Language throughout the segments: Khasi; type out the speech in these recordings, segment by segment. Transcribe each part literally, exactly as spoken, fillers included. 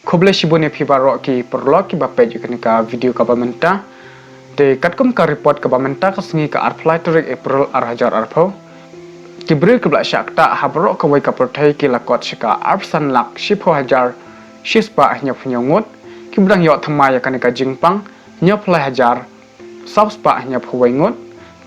Khublei shibun ïa phi baroh ki paralok kiba peit ïa kane ka video kaba mynta. Te katkum ka report kaba mynta ka sngi ka arphew lai tarik April ar hajar arphew, ki briew kiba la shah ktah ha baroh kawei ka pyrthei ki la kot sha ka arphew san lak shiphew hajar shispah hynñiewphew hynñiew ngut, kiba dang ïoh thymmai ïa kane ka jingpang hynñiewphew lai hajar saw spah hynñiewphew wei ngut,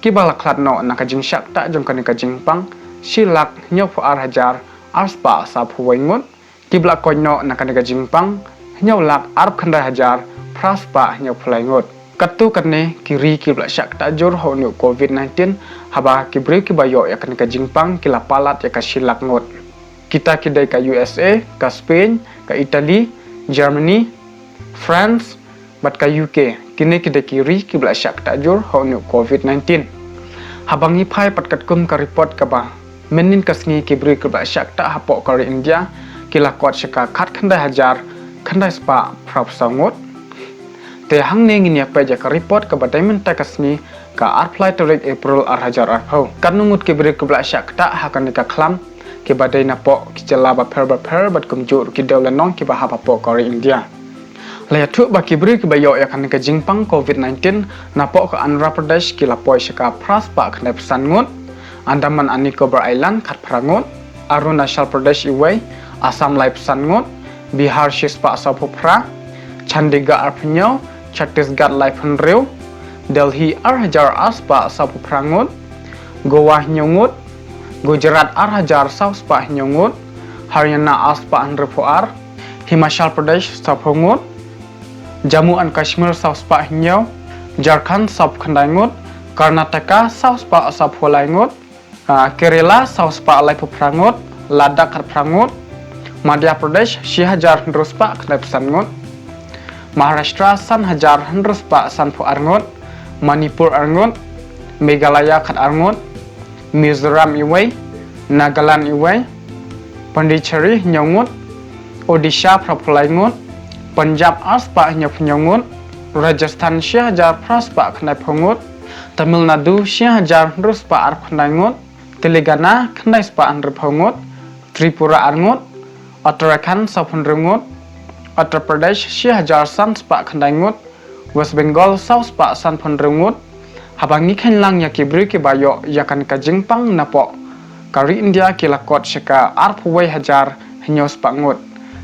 kiba la khlad noh na ka jingshah ktah jong kane ka jingpang shi lak hynñiewphew ar hajar ar spah sawphew wei ngut, kiba la koit noh na kane ka jingpang hynñiew lak arphew khyndai hajar phra spah hynñiewphew lai ngut. Katto katne ki ri kiba la shah ktah jur ha une u covid nineteen, haba ki briew kiba ïoh ïa kane ka jingpang ki la palat ïa ka shi lak ngut. Kita ki dei ka U S A, ka Spain, ka Italy, Germany, France, bad ka U K. Kine ki dei ki ri kiba la shah ktah jur ha une u covid nineteen. Haba ngi phai pat katkum ka report kaba mynnin ka sngi, ki briew kiba la shah ktah hapoh ka ri India ki la kot sha ka khatkhyndai hajar khyndai spah phraphew saw ngut. Te hangne ngin ïa peit ïa ka report kaba dei mynta ka sngi ka arphew lai tarik April ar hajar arphew. Katno ngut ki briew kiba la shah ktah ha kane ka khlam, kiba dei napoh ki jylla bapher bapher bad kumjuh ki dewlynnong kiba hap hapoh ka ri India. La ïathuh ba ki briew kiba ïoh ïa kane ka jingpang covid nineteen napoh ka Andhra Pradesh ki la poi sha ka phra spah khyndai phew san ngut, Andaman and Nicobar Island khatphra ngut, Arunachal Pradesh iwei, Assam laiphew san ngut, Bihar shi spah sawphew phra, Chandigarh arphew hynñiew, Chhattisgarh laiphew hynriew, Delhi ar hajar ar spah sawphew phra ngut, Goa hynñiew ngut, Gujarat ar hajar saw spah hynñiew ngut, Haryana ar spah hynriewphew ar, Himachal Pradesh sawphew ngut, Jammu and Kashmir saw spah hynñiew, Jharkhand sawphew khyndai ngut, Karnataka saw spah sawphew lai ngut, ah, Kerala saw spah laiphew phra ngut, Ladakh khatphra ngut, Madhya Pradesh shi hajar hynriew spah khyndai phew san ngut, Maharashtra san hajar hynriew spah sanphew ar ngut, Manipur ar ngut, Meghalaya khat ar ngut, Mizoram iwei, Nagaland iwei, Pondicherry hynñiew ngut, Odisha phraphew lai ngut, Punjab ar spah hynñiewphew hynñiew ngut, Rajasthan shi hajar phra spah khyndaiphew ngut, Tamil Nadu shi hajar hynriew spah arphew khyndai ngut, Telangana khyndai spah hynriewphew ngut, Tripura ar ngut, Uttarakhand sawphew hynriew ngut, Uttar Pradesh shi hajar san spah khyndai ngut, West Bengal saw spah sanphew hynriew ngut. Haba ngi kheiñ lang ïa ki briew kiba ïoh ïa kane ka jingpang napoh ka ri India ki la kot sha ka arphew wei hajar hynñiew spah ngut,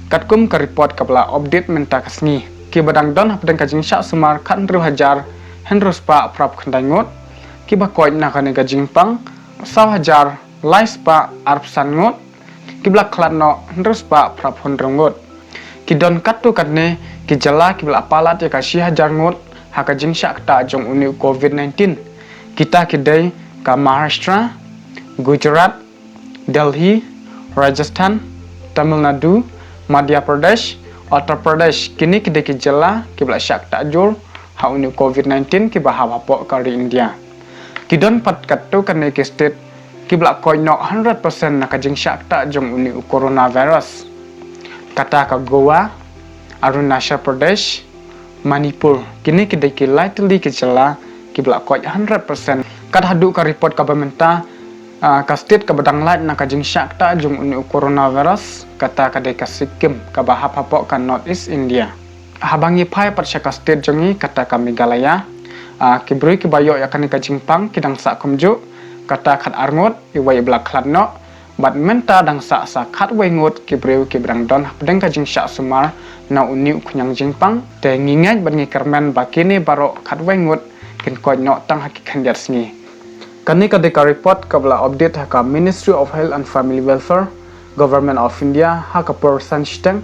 katkum ka report kaba la update mynta ka sngi. Kiba dang don hapdeng ka jingshah sumar khathynriew hajar hynriew spah phraphew khyndai ngut, kiba koit na kane ka jingpang saw hajar lai spah arphew san ngut, kiba la khlad noh hynriew spah phraphew hynriew ngut. Ki don katto katne ki jylla kiba la palat ïa ka shi hajar ngut ha ka jingshah ktah jong une u covid nineteen. Kita ki dei ka Maharashtra, Gujarat, Delhi, Rajasthan, Tamil Nadu, Madhya Pradesh, Uttar Pradesh. Kine ki dei ki jylla kiba la shah ktah jur ha une u covid nineteen kiba hap hapoh ka ri India. Ki don pat katto katne ki state kiba la koit noh hundred percent na ka jingshah ktah jong une u coronavirus. Kata ka Goa, Arunachal Pradesh, Manipur. Kine ki dei ki lai tylli ki jylla kiba la koit hundred percent. Kat haduh ka report kaba mynta, ah, ka state kaba dang lait na ka jingshah ktah jong une u coronavirus, kata ka dei ka Sikkim kaba hap hapoh ka North East India. Haba ngi phai pat sha ka state jong ngi, kata ka Meghalaya, ah, ki briew kiba ïoh ïa kane ka jingpang ki dang sah kumjuh, kata khat ar ngut, iwei iba la khlad noh, bad mynta dang sah sa khatwei ngut ki briew kiba dang don hapdeng ka jingshah sumar na une u khñiang jingpang. Te ngi ngeit bad ngi kyrmen ba kine baroh khatwei ngut kin koit noh tang ha ki khyndiat sngi. Kane ka dei ka report kaba la update ha ka Ministry of Health and Family Welfare, Government of India, ha ka por san shiteng,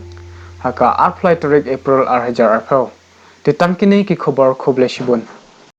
ha ka arphew lai tarik April ar hajar arphew. Te tang kine ki khubor, khublei shibun.